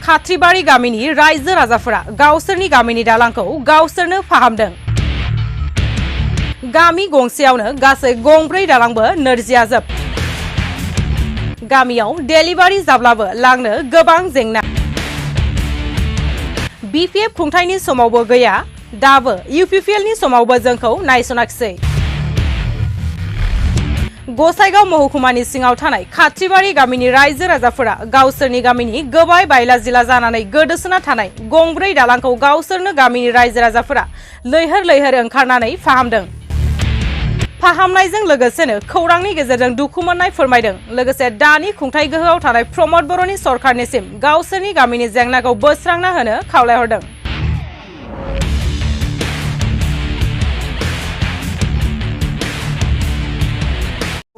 खाथ्रिबारि गामिनि रायजो राजाफोरा गावसोरनि गामिनि दालांखौ गावसोरनो फाहामदों। गामि गंसेयावनो गासै गंब्रै दालांबो नोरजियाजोब। गामियाव डेलिभारि जाब्लाबो लांनो गोबां जेंना। बिपिएफ खुंथायनि समावबो गैया, दाबो इउपिपिएलनि समावबो जोंखौ नायसनाखिसै। गसाइगाव महकुमानि सिङाव थानाय खाथ्रिबारि गामिनि रायजो राजाफोरा गावसोरनि गामिनि गोबाय बायला जिला जानानै गोदोसोना थानाय गंब्रै दालांखौ गावसोरनो गामिनि रायजो राजाफोरा लैहोर लैहोर ओंखारनानै फाहामदों। फाहामनायजों लोगोसेनो खौरांनि गेजेरजों दुखु मोननाय फोरमायदों। लोगोसे दानि खुंथाय गोहोआव थानाय प्रमद बर'नि सरकारनिसिम गावसोरनि गामिनि जेंनाखौ बोस्रांना होनो खावलायहरदों।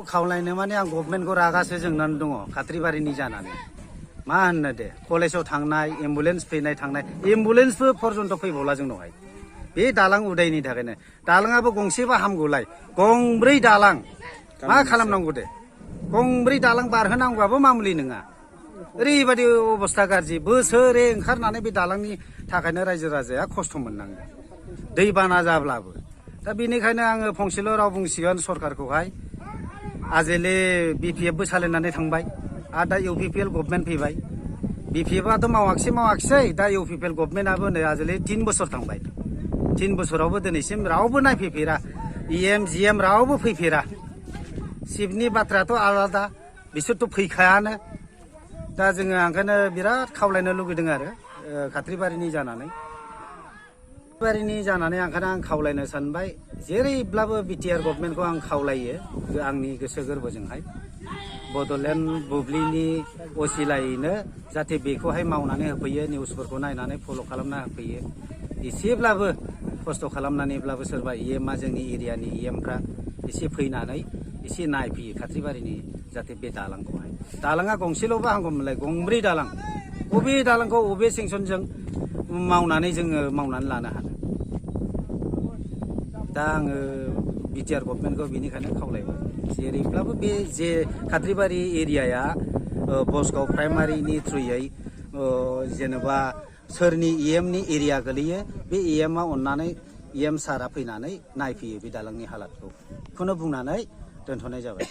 खावलायनो माने आं गभर्नमेन्टखौ रागासो जोंनानै दङ खाथ्रिबारिनि जानानै। मा होननो दे, कलेजाव थांनाय, एम्बुलेन्स फैनाय थांनाय, एम्बुलेन्सबो पर्यन्त फैबावला जोंनावहाय बे दालां उदायनि थाखायनो। दालाङाबो गंसेबा हामगौलाय, गंब्रै दालां मा खालामनांगौ दे, गंब्रै दालां बारहोनांगौआबो मामुलि नङा। ओरैबायदि अबस्था गाज्रि, बोसोरे ओंखारनानै बे दालांनि थाखायनो रायजो राजाया खस्थ' मोननाङो दैबाना जाब्लाबो। दा बेनिखायनो आङो फंसेल' राव बुंसिगोन सरकारखौहाय, आजेले बिपिएफबो सालायनानै थांबाय आरो दा इउपिपिएल गभर्नमेन्ट फैबाय। बिपिएफआथ' मावाखिसै, दा इउपिपिएल गभर्नमेन्टआबो नै आजेले 3 बोसोर थांबाय। 3 बोसोरावबो दिनैसिम रावबो नायफैफेरा, इएम जिएम रावबो फैफेरा। सिफनि बाथ्रायाथ' आलादा, बिसोरथ' फैखायानो। दा जोङो ओंखायनो बिराद खावलायनो लुगैदों आरो खाथ्रिबारिनि जानानै ओंखायनो आं खावलायनो सानबाय, जेरैब्लाबो बिटिआर गभर्नमेन्टखौ आं खावलायो आंनि गोसो गोरबोजोंहाय, बड'लेण्ड बुब्लिनि असिलायैनो जाहाथे बेखौहाय मावनानै होफैयो, निउसफोरखौ नायनानै फल' खालामना होफैयो। एसेब्लाबो खस्थ' खालामनानैब्लाबो सोरबा इएमआ जोंनि एरियानि इएमफ्रा एसे फैनानै एसे नायफैयो खाथ्रिबारिनि जाहाथे बे दालांखौहाय। दालाङा गंसेल'बा हामगौमोनलाय, गंब्रै दालां, बबे दालांखौ बबे सेंसनजों मावनानै जोङो मावनानै लानो हानो। दा आङो बिटिआर गभर्नमेन्टखौ बेनिखायनो खावलायबाय, जेरैब्लाबो बे जे खाथ्रिबारि एरियाया बसगाव प्राइमारिनि थ्रुयै जेनेबा सोरनि इएमनि एरिया गोलैयो, बे इएमआ अननानै इएम सारा फैनानै नायफैयो बे दालांनि हालादखौ। बेखौनो बुंनानै दोनथ'नाय जाबाय।